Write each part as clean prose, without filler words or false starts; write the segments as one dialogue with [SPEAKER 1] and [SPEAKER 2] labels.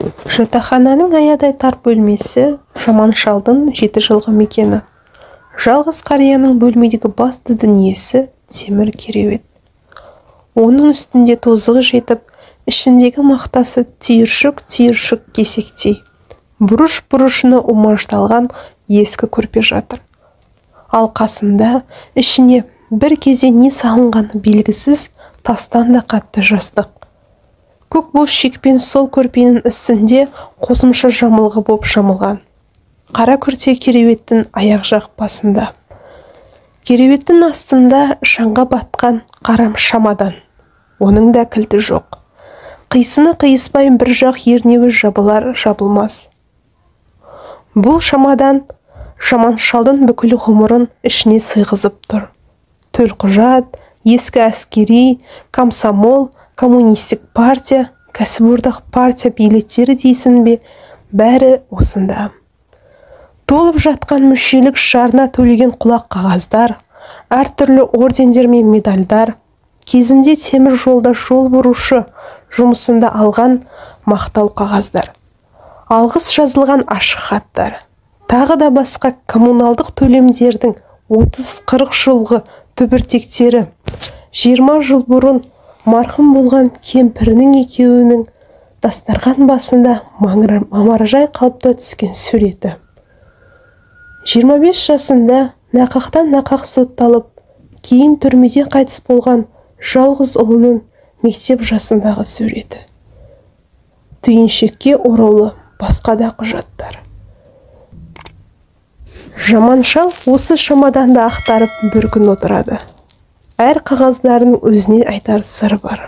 [SPEAKER 1] Жатақхананың аядай тар бөлмесі Жаман шалдың 7 жылғы мекені. Жалғыз қарияның бөлмедегі басты дүниесі темір кереует. Оның үстінде тозығы жетіп, ішіндегі мақтасы түйіршік-түйіршік кесектей, бұрыш-бұрышына умаждалған ескі көрпе жатыр. Ал қасында ішіне бір кезде не салынғаны белгісіз тастан да қатты жастық. Көк боз шекпен сол көрпенің үстінде қосымша жамылғы боп жамылған. Қара күрте кереуеттің аяқ жақ басында. Кереуеттің астында шаңға батқан қара шамадан. Оның да кілті жоқ. Қисыны қиыспай бір жақ ернеуі жабылар жабылмас. Бұл шамадан Жаман шалдың бүкіл ғұмырын ішіне сыйғызып тұр. Төлқұжат, ескі әскери, комсомол, коммунистік партия, кәсіподақ партия билеттері дейсің бе, бәрі осында. Толып жатқан мүшелік жарна төлеген құлақ қағаздар, әртүрлі ордендер мен медальдар, кезінде темір жолда жол бұрушы жұмысында алған мақтау қағаздар, алғыс жазылған ашық хаттар, тағы да басқа коммуналдық төлемдердің 30-40 жылғы түбіртектері, 20 жыл бұрын марқұм болған кемпірінің екеуінің дастархан басында мамыражай қалыпта түскен суреті. 25 жасында нақақтан нақақ сотталып, кейін түрмеде қайтыс болған жалғыз ұлының мектеп жасындағы суреті. Түйіншекке ораулы басқа да құжаттар. Жаман шал осы шамаданды ақтарып бір күн отырады. Әр қағаздардың өзіне айтар сыры бар.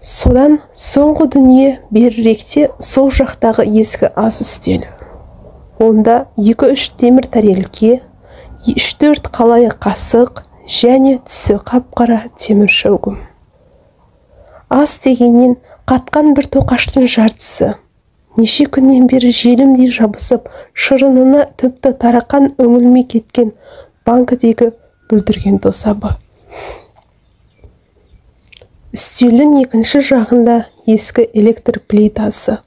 [SPEAKER 1] Содан соңғы дүние беріректе сол жақтағы ескі ас үстелі. Онда 2-3 темір тарелке, 3-4 қалайы қасық және түсі қап-қара темір шәугім. Ас дегеннен қатқан бір тоқаштың жартысы. Неше күннен бері желімдей жабысып, шырынына тіпті тараққан үңілмей кеткен банкідегі бүлдірген тосабы. Үстелдің екінші жағында ескі электр плитасы.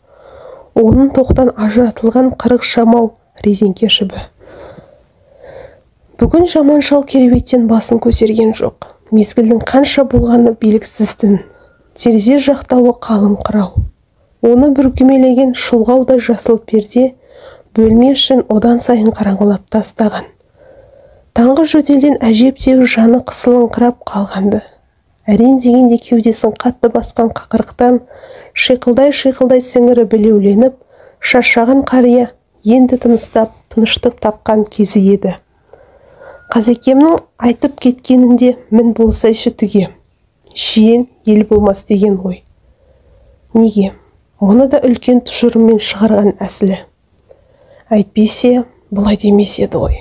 [SPEAKER 1] Оның тоқтан ажыратылған 40 шамау резеңке жібі. Бүгін Жаман шал кереуеттен басын көтерген жоқ. Мезгілдің қанша болғаны белгісіз-тін. Терезе жақтауы қалың қырау. Оны бүркемелеген шұлғаудай жасыл перде бөлме ішін одан сайын қараңғылап тастаған. Таңғы жөтелден әжептәуір жаны қысылыңқырап қалғанды. Әрең дегенде кеудесін қатты басқан қақырықтан шиқылдай-шиқылдай сіңірі білеуленіп, шаршаған қария енді тыныстап, тыныштық тапқан кезі еді. Қазекемнің айтып кеткенінде мін болсайшы түге, жиен ел болмас деген ғой. Неге? Мұны да үлкен тұжырыммен шығарған әсілі. Әйтпесе, бұлай демес еді ғой.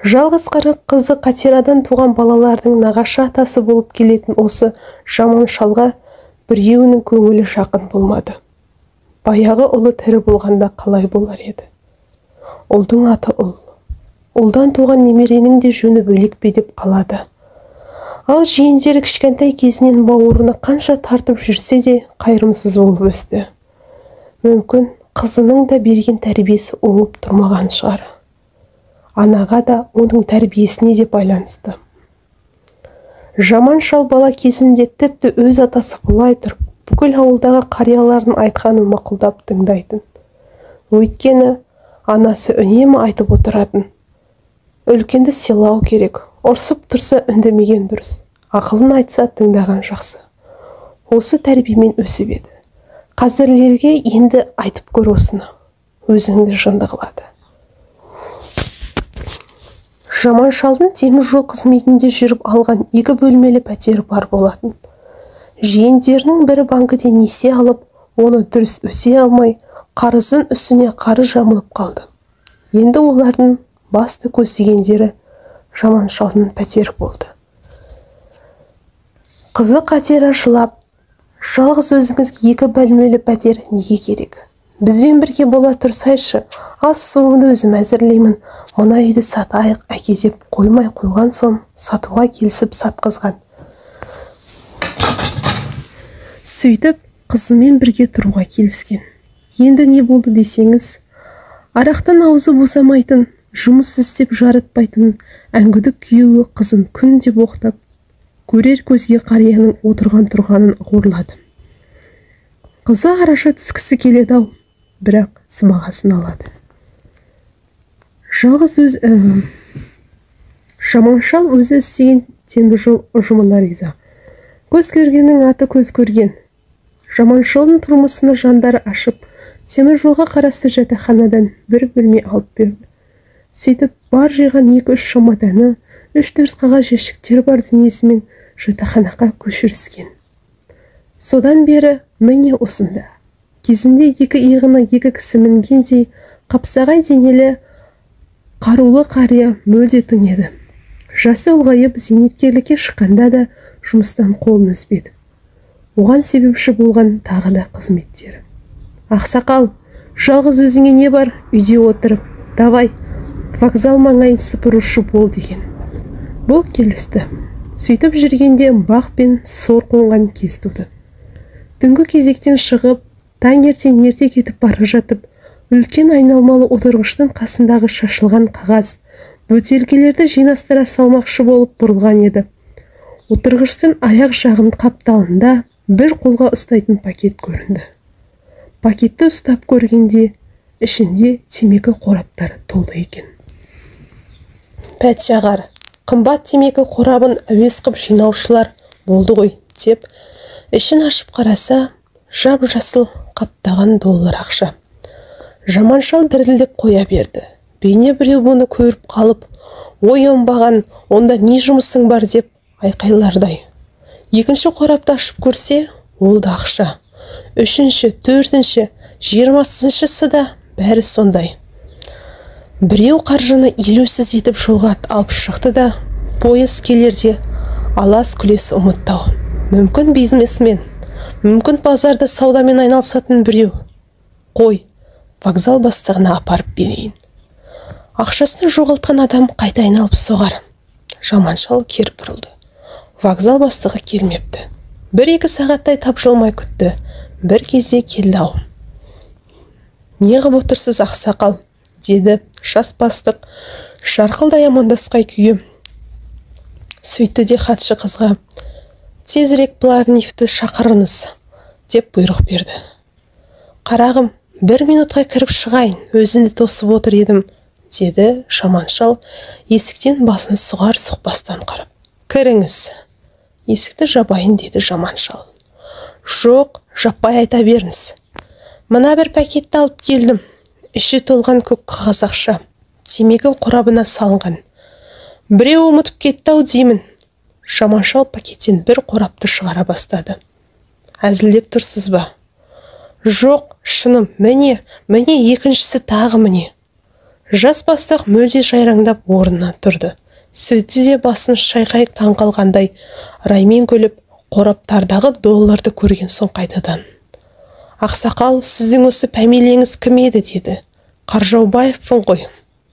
[SPEAKER 1] Жалғыз қызы Қатирадан туған балалардың нағашы атасы болып келетін осы Жаман шалға біреуінің көңілі жақын болмады. Баяғы ұлы тірі болғанда қалай болар еді? Ұлдың аты ұл. Ұлдан туған немеренің де жөні бөлек пе деп қалады. Ал жиендері кішкентай кезінен бауырына қанша тартып жүрсе де қайырымсыз болып өсті. Мүмкін қызының да берген тәрбиесі оңып тұрмаған шығар. Анаға да оның тәрбиесіне де байланысты. Жаман шал бала кезінде тіпті өз атасы былай тұрып, бүкіл ауылдағы қариялардың айтқанын мақұлдап тыңдайтын. Өйткені анасы үнемі айтып отыратын. Үлкенді сыйлау керек, ұрсып тұрса үндемеген дұрыс, ақылын айтса тыңдаған жақсы. Осы тәрбиемен өсіп еді. Қазірлерге енді айтып көр осыны, өзіңді жынды қылады. Жаман шалдың темір жол қызметінде жүріп алған 2 бөлмелі пәтері бар болатын. Жиендерінің бірі банкіде несие алып, оны дұрыс өте алмай, қарызын үстіне қарыз жамылып қалды. Енді олардың басты көздегендері Жаман шалдың пәтері болды. Қызы Қатира жылап, жалғыз өзіңізге 2 бөлмелі пәтер неге керек? Бізбен бірге бола тұрсайшы, ас суыңды өзім әзірлеймін, мына үйді сатайық әке деп қоймай қойған соң сатуға келісіп сатқызған. Сөйтіп, қызымен бірге тұруға келіскен. Енді не болды десеңіз, арақтан аузы босамайтын, жұмыс істеп жарытпайтын әңгүдік күйеуі қызын күнде боқтап, көрер көзге қарияның отырған тұрғанын ауырлады. Қызы араша түскісі келеді-ау, бірақ сыбағасын алады. Жалғыз өз Жаманшал өзі істеген теміржол ұжымына риза. Көз көргеннің аты көз көрген. Жаманшалдың тұрмысына жандары ашып, теміржолға қарасты жатақханадан бір бөлме алып берді. Сөйтіп, бар жиған 2-3 шамаданы, 3-4 қағаз жәшіктері бар дүниесімен жатақханаға көшіріскен. Содан бері міне осында. Кезінде екі иығына екі кісі мінгендей, қапсағай денелі, қарулы қария мүлде тың еді. Жасы ұлғайып, зейнеткерлікке шыққанда да жұмыстан қолын үзбеді. Оған себепші болған тағы да қызметтері. Ақсақал, жалғыз өзіңе не бар, үйде отырып, давай, вокзал маңайын сыпырушы бол деген. Бұл келісті. Сөйтіп жүргенде бақ пен сор қонған кез туды. Түнгі кезектен шығып, таңертең ерте кетіп бара жатып, үлкен айналмалы отырғыштың қасындағы шашылған қағаз, бөтелкелерді жинастыра салмақшы болып бұрылған еді. Отырғыштың аяқ жағын қапталында бір қолға ұстайтын пакет көрінді. Пакетті ұстап көргенде ішінде темекі қораптары толы екен. Пәтшағар, қымбат темекі қорабын әуес қып жинаушылар болды ғой деп, ішін ашып қараса, жап-жасыл қаптаған доллар ақша. Жаманшал дірілдеп қоя берді. Бейне біреу бұны көріп қалып, ой оңбаған, онда не жұмысың бар деп айқайлардай. Екінші қорапты ашып көрсе, ол да ақша. Үшінші, төртінші, 20-шысы да бәрі сондай. Біреу қаржыны елеусіз етіп жолға алып шықты да, пойыз келерде алас күлес ұмытты-ау. Мүмкін бизнесмен, мүмкін базарда саудамен айналысатын біреу. Қой, вокзал бастығына апарып берейін. Ақшасын жоғалтқан адам қайта айналып соғар. Жаманшал кері бұрылды. Вокзал бастығы келмепті. 1-2 сағаттай тапжылмай күтті. Бір кезде келді-ау. Не ғып отырсыз, ақсақал, деді жас бастық жарқылдай амандасқай күйі. Сөйтті де хатшы қызға, тезірек Плавнивті шақырыңыз, деп бұйрық берді. Қарағым, бір минутқа кіріп шығайын, өзіңді тосып отыр едім, деді Жаманшал есіктен басын сұғар сұқпастан қарап. Кіріңіз. Есікті жабайын, деді Жаманшал. Жоқ, жаппай айта беріңіз. Мына бір пакетті алып келдім. Іші толған көк қағаз ақша, темекі қорабына салынған. Біреу ұмытып кетті-ау деймін. Жаманшал пакеттен бір қорапты шығара бастады. Әзілдеп тұрсыз ба? Жоқ, шыным, міне, міне екіншісі тағы міне. Жас бастық мүлде жайраңдап орнынан тұрды. Сөйтті де басын шайқай таңқалғандай раймен күліп, қораптардағы долларды көрген соң қайтадан. Ақсақал, сіздің осы пәмелеңіз кім еді, деді. Қаржаубаевпын ғой.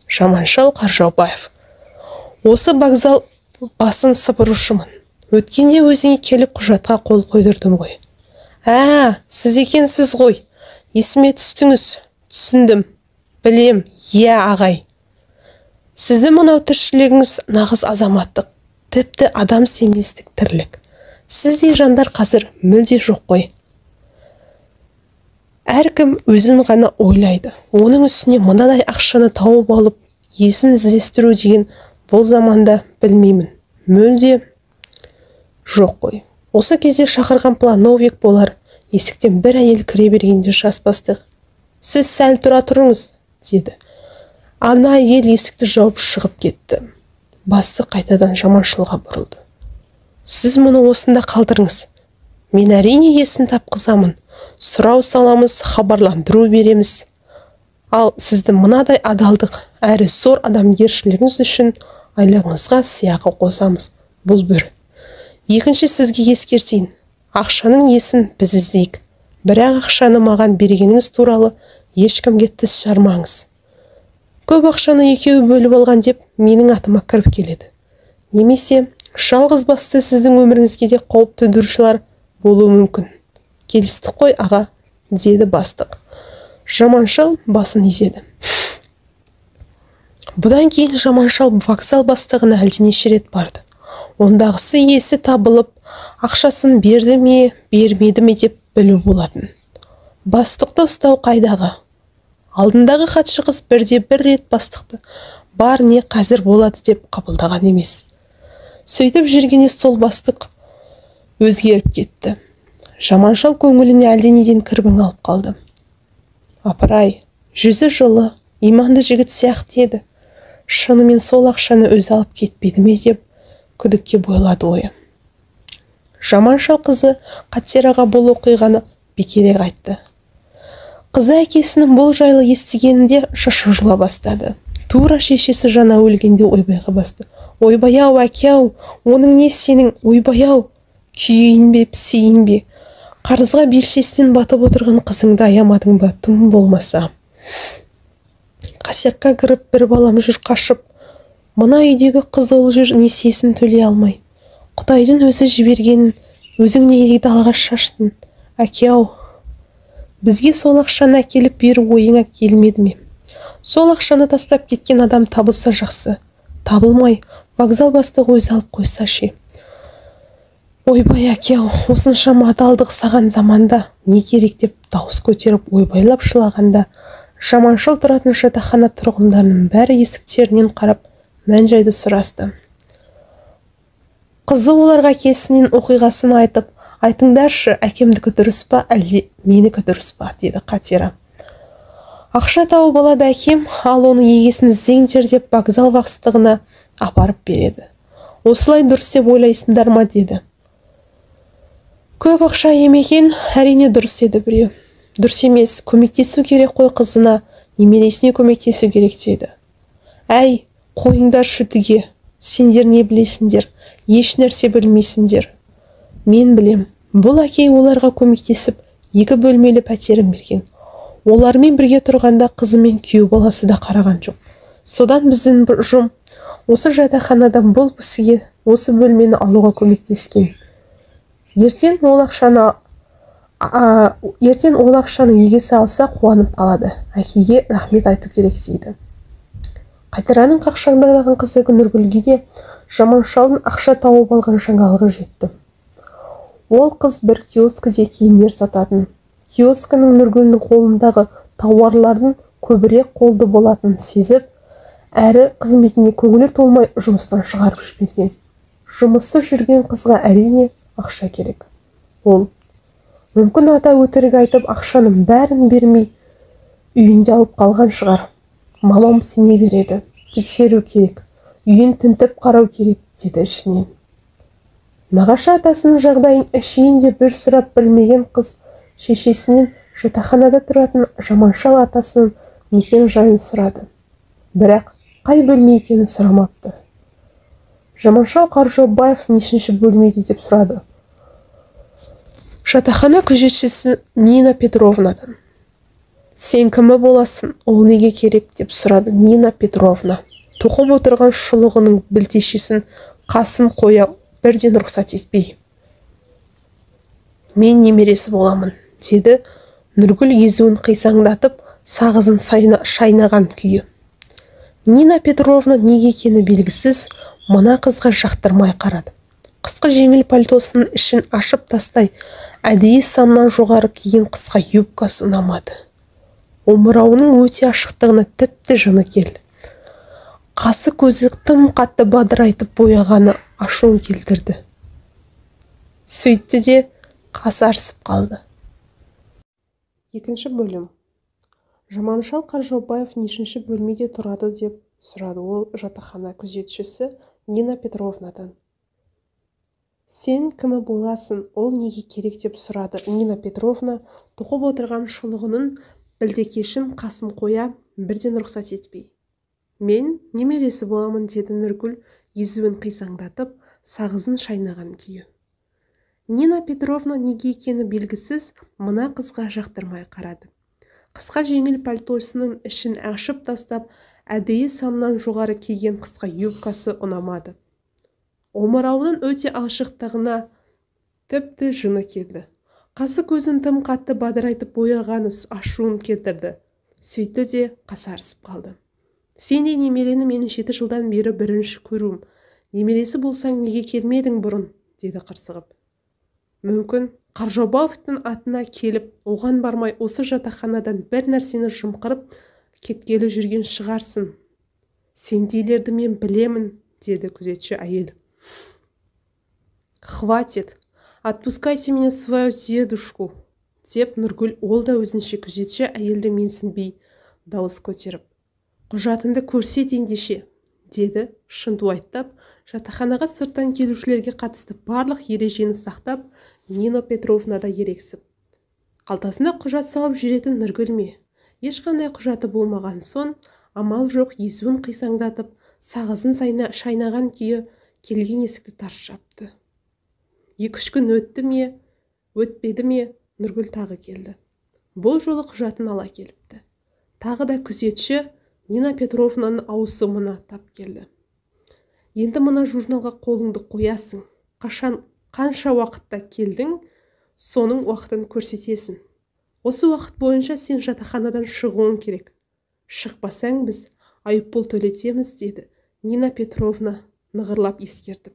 [SPEAKER 1] Жаманшал Қаржаубаев. Осы вокзал басын сыпырушымын. Өткенде өзіңе келіп құжатқа қол қойдырдым ғой. Ә, сіз екенсіз ғой. Есіме түстіңіз. Түсіндім. Білем, иә, ағай. Сіздің мынау тіршілігіңіз нағыз азаматтық, тіпті адам сенбестік тірлік. Сіздей жандар қазір мүлде жоқ қой. Әркім өзін ғана ойлайды. Оның үстіне мынадай ақшаны тауып алып, есін іздестіру деген бұл заманда білмеймін. Мүлде жоқ қой. Осы кезде шақырған плановик болар. Есіктен бір әйел кіре бергенде жас бастық. Сіз сәл тұра тұрыңыз, деді. Ана әйел есікті жауып шығып кетті. Бастық қайтадан Жаманшылға бұрылды. Сіз мұны осында қалдырыңыз. Мен әрине есін тапқызамын. Сұрау саламыз, хабарландыру береміз. Ал сізді мынадай адалдық әрі зор адамгершілігіңіз үшін айлығыңызға сыйақы қосамыз. Бұл бір. Екінші, сізге ескертейін. Ақшаның иесін біз іздейік. Бірақ ақшаны маған бергеніңіз туралы ешкімге тіс жармаңыз. Көп ақшаны екеуі бөліп алған деп менің атыма кіріп келеді. Немесе жалғыз басты сіздің өміріңізге де қауіп төндірушілер болуы мүмкін. Келістік қой, аға, деді бастық. Жаманшал басын изеді. Бұдан кейін Жаманшал вокзал бастығына әлденеше рет барды. Ондағысы иесі табылып, ақшасын берді ме, бермеді ме деп білу болатын. Бастықты ұстау қайдағы? Алдындағы хатшы қыз бірде бір рет бастықты бар не қазір болады деп қабылдаған емес. Сөйтіп жүргенде сол бастық өзгеріп кетті. Жаманшал көңіліне әлденеден кірбің алып қалды. Апырай, жүзі жылы, иманды жігіт сияқты еді. Шынымен сол ақшаны өзі алып кетпеді ме деп күдікке бойлады ойы. Жаманшал қызы Қатираға бұл оқиғаны бекерек айтты. Қызы әкесінің бұл жайлы естігенінде шашы жұла бастады. Тура шешесі жаңа өлгенде ойбайға басты. Ойбай-ау, әке-ау, оның не сенің, ойбай-ау, күйейін бе, пісейін бе? Қарызға белшесінен батып отырған қызыңды аямадың ба, тым болмаса. Қасиякка кіріп бір балам жүр қашып, мына үйдегі қыз ол жүр несиесін төлей алмай. Құдайдың өзі жібергенін өзің неге далаға шаштың, әке-ау? Бізге сол ақшаны әкеліп беру ойыңа келмеді ме? Сол ақшаны тастап кеткен адам табылса жақсы. Табылмай, вокзал бастығы өзі алып қойса ше. Ойбай, әке-ау, осыншама адалдық саған заманда не керек деп дауыс көтеріп ойбайлап жылағанда, Жаманшал тұратын жатақхана тұрғындарының бәрі есіктерінен қарап мән-жайды сұрасты. Қызы оларға әкесінен оқиғасын айтып, айтыңдаршы, әкемдікі дұрыс па, әлде менікі дұрыс па, деді Қатира. Ақша тауып алады әкем, ал оны егесін іздеңдер деп вокзал бастығына апарып береді. Осылай дұрыс деп ойлайсыңдар ма, деді. Көп ақша емекен, әрине дұрыс деді біреу. Дұрыс емес, көмектесу керек қой қызына, немересіне көмектесу керек деді. Әй, қойыңдаршы түге, сендер не білесіңдер, еш нәрсе білмейсіңдер. Мен білем, бұл әкей оларға көмектесіп, 2 бөлмелі пәтерін берген. Олармен бірге тұрғанда қызы мен күйеу баласы да қараған жоқ. Содан біздің ұжым осы жатақханадан бұл кісіге осы бөлмені алуға көмектескен. Ертең ол ақшаны егесі алса қуанып қалады. Әкеге рахмет айту керек дейді. Қайтараның қақшаңдаған қызы Нұргүлге де Жаманшалдың ақша тауып алған жаңалығы жетті. Ол қыз бір киоскіде киімдер сататын. Киоскінің Нұргүлдің қолындағы тауарлардың көбірек қолды болатынын сезіп, әрі қызметіне көңілі толмай жұмыстан шығарып жіберген. Жұмыссыз жүрген қызға әрине ақша керек. Ол мүмкін ата өтірік айтып ақшаның бәрін бермей үйінде алып қалған шығар. Мамам сене береді, тексеру керек, үйін тінтіп қарау керек деді ішінен. Нағашы атасының жағдайын әшейін де бір сұрап білмеген қыз шешесінен жатақханада тұратын Жаманшал атасының мекен жайын сұрады. Бірақ қай бөлме екенін сұрамапты. Жаманшал Қаржаубаев нешінші бөлмеде деп сұрады. Жатақхана күзетшісі Нина Петровнадан. Сен кімі боласың, ол неге керек деп сұрады Нина Петровна. Тоқып отырған шұлығының білтешесін қасын қоя бірден рұқсат етпей. Мен немересі боламын, деді Нұргүл езуін қисаңдатып, сағызын шайнаған күйі. Нина Петровна неге екені белгісіз, мына қызға жақтырмай қарады. Қысқы жеңіл пальтосының ішін ашып тастай, әдейі саннан жоғары киген қысқа юбкасы ұнамады. Омырауының өте ашықтығына тіпті жыны келді. Қасы көзі тым қатты бадырайтып бояғаны ашуын келтірді. Сөйтті де қасарысып қалды. Екінші бөлім. Жаманшал Қаржаубаев нешінші бөлмеде тұрады деп сұрады ол жатақхана күзетшісі Нина Петровнадан. Сен кімі боласың, ол неге керек деп сұрады Нина Петровна тоқып отырған шұлығының білдекешін қасын қоя бірден рұқсат етпей. Мен немересі боламын деді Нұргүл езуін қисаңдатып, сағызын шайнаған күйі. Нина Петровна неге екені белгісіз мына қызға жақтырмай қарады. Қысқа жеңіл пальтосының ішін ашып тастап, әдейі саннан жоғары киген қысқа юбкасы ұнамады. Омырауының өте ашықтығына тіпті жыны келді. Қасы көзін тым қатты бадырайтып бояғаны ашуын келтірді. Сөйтті де қасарысып қалды. Сендей немерені мен 7 жылдан бері бірінші көруім. Немересі болсаң неге келмедің бұрын, деді қырсығып. Мүмкін Қаржаубаевтың атына келіп, оған бармай осы жатақханадан бір нәрсені жымқырып кеткелі жүрген шығарсың. Сендейлерді мен білемін, деді күзетші әйел. Хватит, отпускайте меня свою дедушку, деп Нұргүл ол да өзінше күзетші әйелді менсінбей дауыс көтеріп. Құжатыңды көрсет ендеше, деді шынтуайттап, жатақханаға сырттан келушілерге қатысты барлық ережені сақтап, Нина Петровна да ерексіп. Қалтасына құжат салып жүретін Нұргүл ме? Ешқандай құжаты болмаған соң, амал жоқ езуін қисаңдатып, сағызын шайнаған күйі келген есікті тарс жапты. 2-3 күн өтті ме, өтпеді ме, Нұргүл тағы келді. Бұл жолы құжатын ала келіпті. Тағы да күзетші Нина Петровнаның ауысымына тап келді. Енді мына журналға қолыңды қоясың. Қашан, қанша уақытта келдің, соның уақытын көрсетесің. Осы уақыт бойынша сен жатақханадан шығуың керек. Шықпасаң біз айыппұл төлетеміз, деді Нина Петровна нығырлап ескертіп.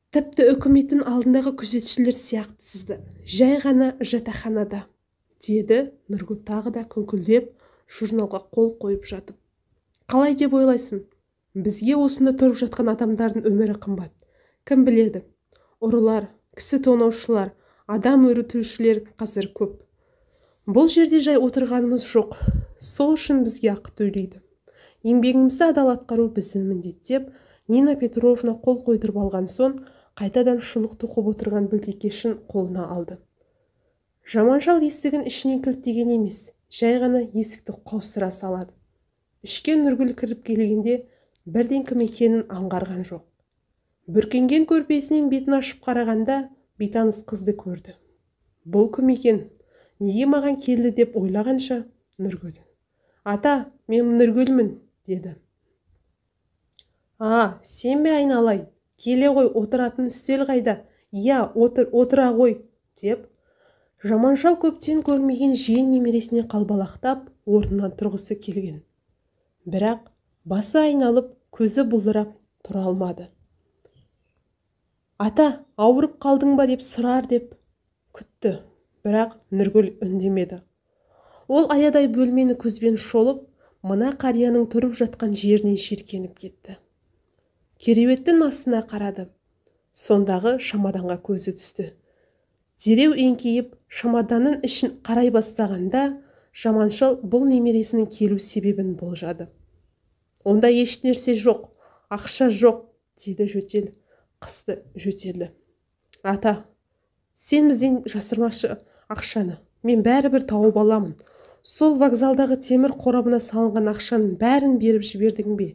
[SPEAKER 1] Тіпті үкіметтің алдындағы күзетшілер сияқтысызды. Жай ғана жатақханада, деді Нұргүл тағы да күңкілдеп, журналға қол қойып жатып. Қалай деп ойлайсың? Бізге осында тұрып жатқан адамдардың өмірі қымбат. Кім біледі? Ұрылар, кісі тонаушылар, адам өлтірушілер қазір көп. Бұл жерде жай отырғанымыз жоқ. Сол үшін бізге ақы төлейді. Еңбегімізді адал атқару біздің міндет, деп Нина Петровна қол қойдырып алған соң, қайтадан шұлық тоқып отырған білтекешін қолына алды. Жаманшал есігін ішінен кілттеген емес, жай ғана есікті қаусыра салады. Ішке Нұргүл кіріп келгенде бірден кім екенін аңғарған жоқ. Бүркенген көрпесінен бетін ашып қарағанда бейтаныс қызды көрді. Бұл кім екен? Неге маған келді деп ойлағанша Нұргүл. Ата, мен Нұргүлмін, деді. А, сен бе айналайын? Келе ғой, отыратын үстел қайда? Иә, отыр, отыра ғой, деп Жаманшал көптен көрмеген жиен немересіне қалбалақтап орнынан тұрғысы келген. Бірақ басы айналып, көзі бұлдырап тұра алмады. Ата, ауырып қалдың ба деп сұрар деп күтті, бірақ Нұргүл үндемеді. Ол аядай бөлмені көзбен шолып, мына қарияның тұрып жатқан жерінен жиіркеніп кетті. Кереуеттің астына қарады. Сондағы шамаданға көзі түсті. Дереу еңкейіп, шамаданның ішін қарай бастағанда, Жаманшал бұл немересінің келу себебін болжады. Онда еш нәрсе жоқ, ақша жоқ, деді жөтел, қысты жөтелі. Ата, сен бізден жасырмашы ақшаны, мен бәрібір тауып аламын. Сол вокзалдағы темір қорабына салынған ақшаның бәрін беріп жібердің бе?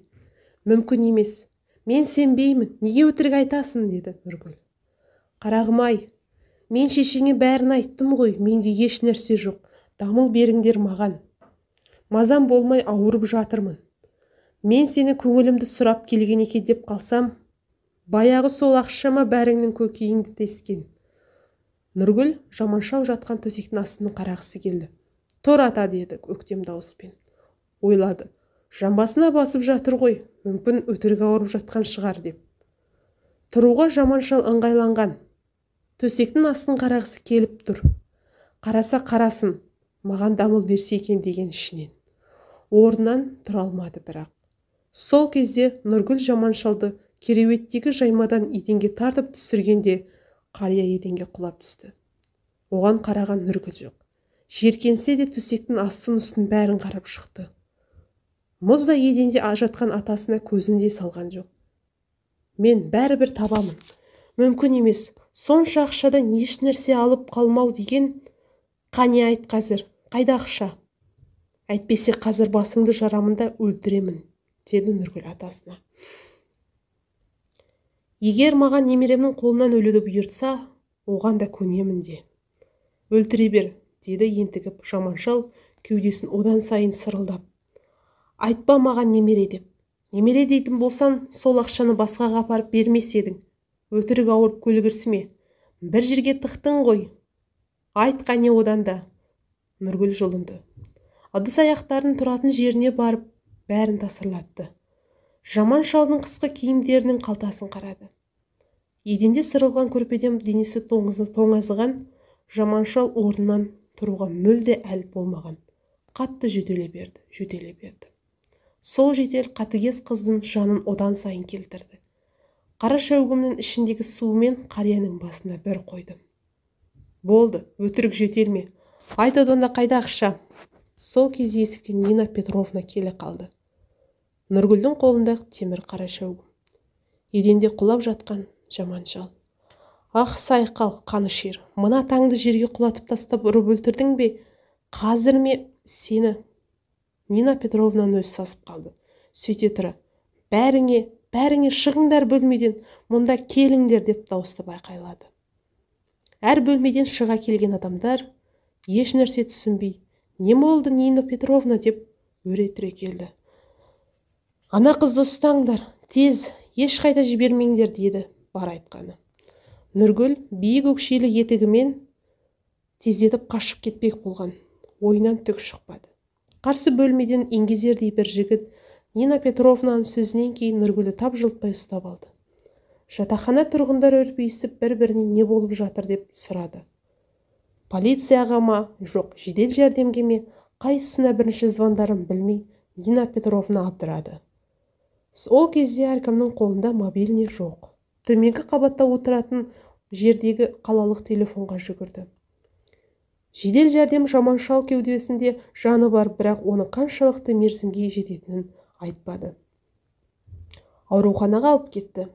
[SPEAKER 1] Мүмкін емес. Мен сенбеймін, неге өтірік айтасың, деді Нұргүл. Қарағым-ай, мен шешеңе бәрін айттым ғой, менде еш нәрсе жоқ, дамыл беріңдер маған. Мазам болмай ауырып жатырмын. Мен сені көңілімді сұрап келген екен деп қалсам, баяғы сол ақшама бәріңнің көкейіңді тескен. Нұргүл Жаманшал жатқан төсектің астын қарағысы келді. Тұр ата, деді өктем дауыспен. Ойлады, жамбасына басып жатыр ғой, мүмкін өтірік ауырып жатқан шығар деп. Тұруға Жаманшал ыңғайланған. Төсектің астын қарағысы келіп тұр. Қараса қарасын, маған дамыл берсе екен деген ішінен. Орнынан тұра алмады бірақ. Сол кезде Нұргүл Жаманшалды кереуеттегі жаймадан еденге тартып түсіргенде қария еденге құлап түсті. Оған қараған Нұргүл жоқ. Жеркенсе де төсектің астын үстін бәрін қарап шықты. Мұздай еденде жатқан атасына көзін де салған жоқ. Мен бәрібір табамын. Мүмкін емес, сонша ақшадан еш нәрсе алып қалмау деген. Қане айт қазір, қайда ақша? Әйтпесе қазір басыңды жарамын да өлтіремін, деді Нұргүл атасына. Егер маған немеремнің қолынан өлуді бұйыртса, оған да көнемін де. Өлтіре бер, деді ентігіп Жаманшал кеудесін одан сайын сырылдап. Айтпа маған немере деп. Немере дейтін болсаң, сол ақшаны басқаға апарып бермес едің. Өтірік ауырып көлгірсіме. Бір жерге тықтың ғой. Айт қане одан да. Нұргүл жұлынды. Ыдыс аяқтарын тұратын жеріне барып, бәрін тасырлатты. Жаман шалдың қысқы киімдерінің қалтасын қарады. Еденде сырылған көрпеден денесі тоңазыған жаман шал орнынан тұруға мүлде әл болмаған. Қатты жөтеле берді, жөтеле берді. Сол жөтел қатыгез қыздың жанын одан сайын келтірді. Қара шәугімнің ішіндегі суымен қарияның басына бір қойды. Болды, өтірік жөтелме. Айт одан да қайда ақша? Сол кезде есіктен Нина Петровна келе қалды. Нұргүлдің қолында темір қара шәугім. Еденде құлап жатқан жаман шал. Ах, сайқал, қанішер, мына таңды жерге құлатып тастап ұрып өлтірдің бе? Қазір ме сені? Нина Петровнаның өзі сасып қалды. Сөйте тұра, бәріңе, бәріңе шығыңдар бөлмеден, мұнда келіңдер деп дауыстап айқайлады. Әр бөлмеден шыға келген адамдар еш нәрсе түсінбей, не болды, Нина Петровна деп өре түре келді. Ана қызды ұстаңдар, тез, ешқайда жібермеңдер деді бар айтқаны. Нұргүл биік өкшелі етігімен тездетіп қашып кетпек болған, ойынан түк шықпады. Қарсы бөлмеден еңгезердей бір жігіт Нина Петровнаның сөзінен кейін Нұргүлді тап жылтпай ұстап алды. Жатақхана тұрғындары үрпиісіп бір-біріне не болып жатыр деп сұрады. Полицияға ма, жоқ, жедел жәрдемге ме, қайсысына бірінші звондарын білмей Нина Петровна абдырады. Ол кезде әркімнің қолында мобильный жоқ. Төменгі қабатта отыратын жердегі қалалық телефонға жүгірді. Жедел жәрдем жаман шал кеудесінде жаны бар, бірақ оны қаншалықты мерзімге жететінін айтпады. Ауруханаға алып кетті.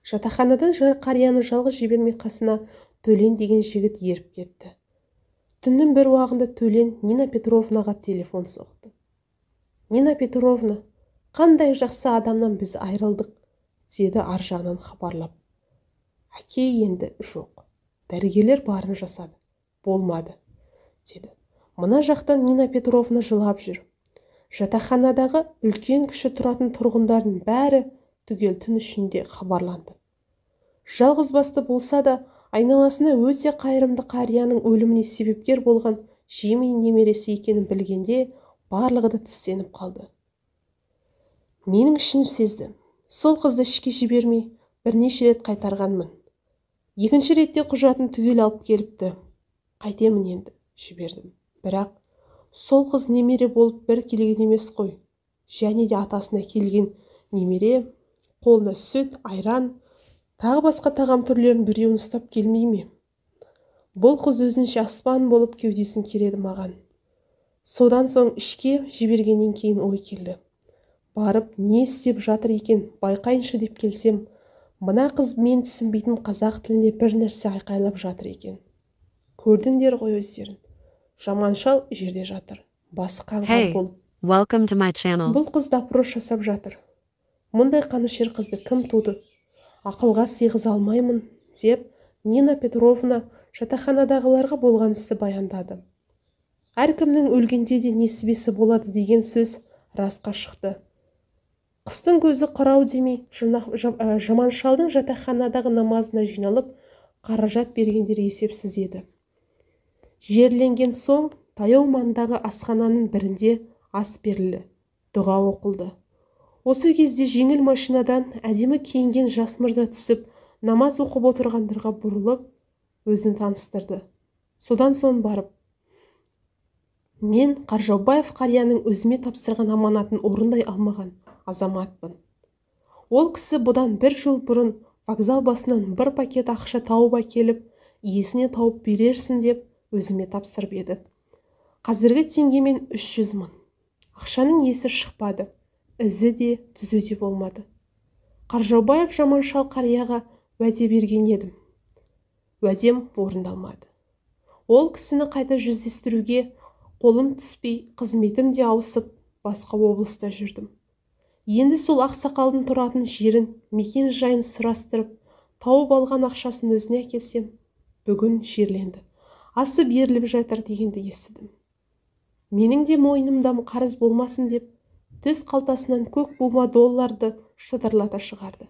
[SPEAKER 1] Жатақханадан қарияны жалғыз жібермей қасына Төлен деген жігіт еріп кетті. Түннің бір уағында Төлен Нина Петровнаға телефон соқты. Нина Петровна, қандай жақсы адамнан біз айырылдық, деді ар жағынан хабарлап. Әке енді жоқ. Дәрігерлер барын жасады. Болмады, деді. Мына жақтан Нина Петровна жылап жүр. Жатақханадағы үлкен кіші тұратын тұрғындардың бәрі түгел түн ішінде хабарланды. Жалғыз басты болса да, айналасына өте қайырымды қарияның өліміне себепкер болған жеме немересі екенін білгенде барлығы да тістеніп қалды. Менің ішім сезді. Сол қызды ішке жібермей бірнеше рет қайтарғанмын. Екінші ретте құжатын түгел алып келіпті. Қайтемін енді, жібердім. Бірақ сол қыз немере болып бір келген емес қой. Және де атасына келген немере қолына сүт, айран, тағы басқа тағам түрлерін біреуін ұстап келмей ме? Бұл қыз өзінше аспан болып кеудесін кереді маған. Содан соң ішке жібергеннен кейін ой келді. Барып не істеп жатыр екен байқайыншы деп келсем, мына қыз мен түсінбейтін қазақ тілінде бір нәрсе айқайлап жатыр екен. Көрдіңдер ғой өздерін. Жаман шал жерде жатыр. Басы қаңғар болып.
[SPEAKER 2] Welcome to my channel.
[SPEAKER 1] Бұл қыз допрос жасап жатыр. Мұндай қанішер қызды кім туды? Ақылға сыйғыза алмаймын, деп Нина Петровна жатақханадағыларға болған істі баяндады. Әркімнің өлгенде де несібесі болады деген сөз расқа шықты. Қыстың көзі қырау демей, жаман шалдың жатақханадағы намазына жиналып, қаражат бергендер есепсіз еді. Жерленген соң таяу маңдағы асхананың бірінде ас берілді, дұға оқылды. Осы кезде жеңіл машинадан әдемі киінген жас мырза түсіп, намаз оқып отырғандарға бұрылып, өзін таныстырды. Содан соң барып, мен Қаржаубаев қарияның өзіме тапсырған аманатын орындай алмаған азаматпын. Ол кісі бұдан бір жыл бұрын вокзал басынан бір пакет ақша тауып әкеліп, иесіне тауып берерсін деп өзіме тапсырып еді. Қазіргі теңгемен 300 мың. Ақшаның иесі шықпады. Ізі де түзі де болмады. Қаржаубаев жаман шал қарияға уәде берген едім. Уәдем орындалмады. Ол кісіні қайта жүздестіруге қолым түспей, қызметім де ауысып, басқа облыста жүрдім. Енді сол ақсақалдың тұратын жерін, мекен жайын сұрастырып, тауып алған ақшасын өзіне әкелсем, бүгін жерленді. Асы беріліп жатыр дегенді естідім. Менің де мойнымда қарыз болмасын деп, төс қалтасынан көк бума долларды шытырлата шығарды.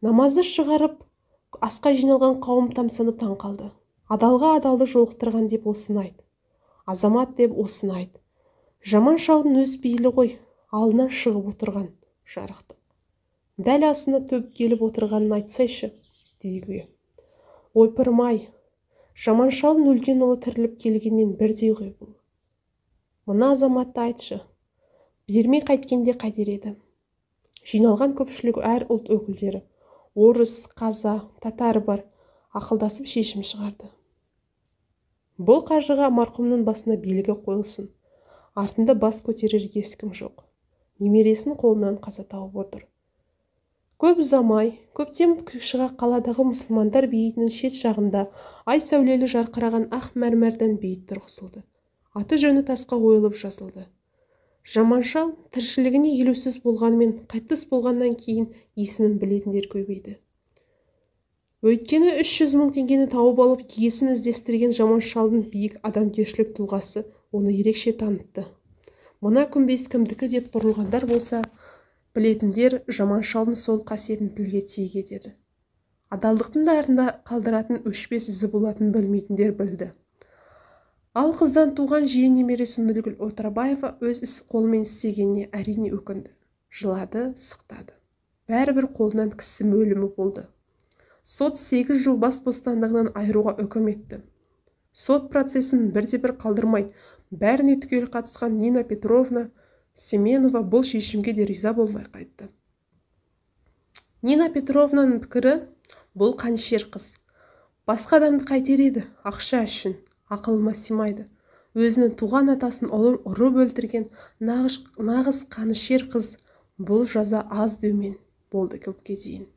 [SPEAKER 1] Намазды шығарып, асқа жиналған қауым тамсанып таң қалды. Адалға адалды жолықтырған деп осыны айт. Азамат деп осыны айт. Жаман шалдың өз пейілі ғой, алдынан шығып отырған жарықтық. Дәл астына төп келіп отырғанын айтсайшы, дейді. Ойпырмай, Жаман шалдың өлген ұлы тіріліп келгенмен бірдей ғой бұл. Мына азаматты айтшы, бермей қайткенде қайтер еді. Жиналған көпшілік әр ұлт өкілдері, орыс, қаза, татар бар, ақылдасып шешім шығарды. Бұл қаржыға марқұмның басына белгі қойылсын, артында бас көтерер ешкім жоқ. Немересін қолынан қаза тауып отыр. Көп ұзамай, көптен шыға қаладағы мұсылмандар бейітінің шет жағында ай сәулелі жарқыраған ақ мәрмәрден бейіт тұрғызылды. Аты жөні тасқа ойылып жазылды. Жаман шал тіршілігіне елеусіз болғанымен қайтыс болғаннан кейін есімін білетіндер көбейді. Өйткені 300 мың теңгені тауып алып, иесін іздестірген Жаман шалдың биік адамгершілік тұлғасы оны ерекше танытты. Мына күмбез кімдікі деп бұрылғандар болса, білетіндер Жаман шалдың сол қасиетін тілге тиек етеді. Адалдықтың да артында қалдыратын өшпес ізі болатынын білмейтіндер білді. Ал қыздан туған жиен немересі Нұргүл Отырабаева өз іс қолымен істегеніне әрине өкінді. Жылады, сықтады. Бәрібір қолынан кісі өлімі болды. Сот 8 жыл бас бостандығынан айыруға үкім етті. Сот процесін бірде-бір қалдырмай, бәріне түгел қатысқан Нина Петровна Семенова бұл шешімге де риза болмай қайтты. Нина Петровнаның пікірі, бұл қанішер қыз. Басқа адамды қайтер еді, ақша үшін, ақылыма сыймайды. Өзінің туған атасын ұрып өлтірген нағыз қанішер қыз, бұл жаза аз деумен болды көпке дейін.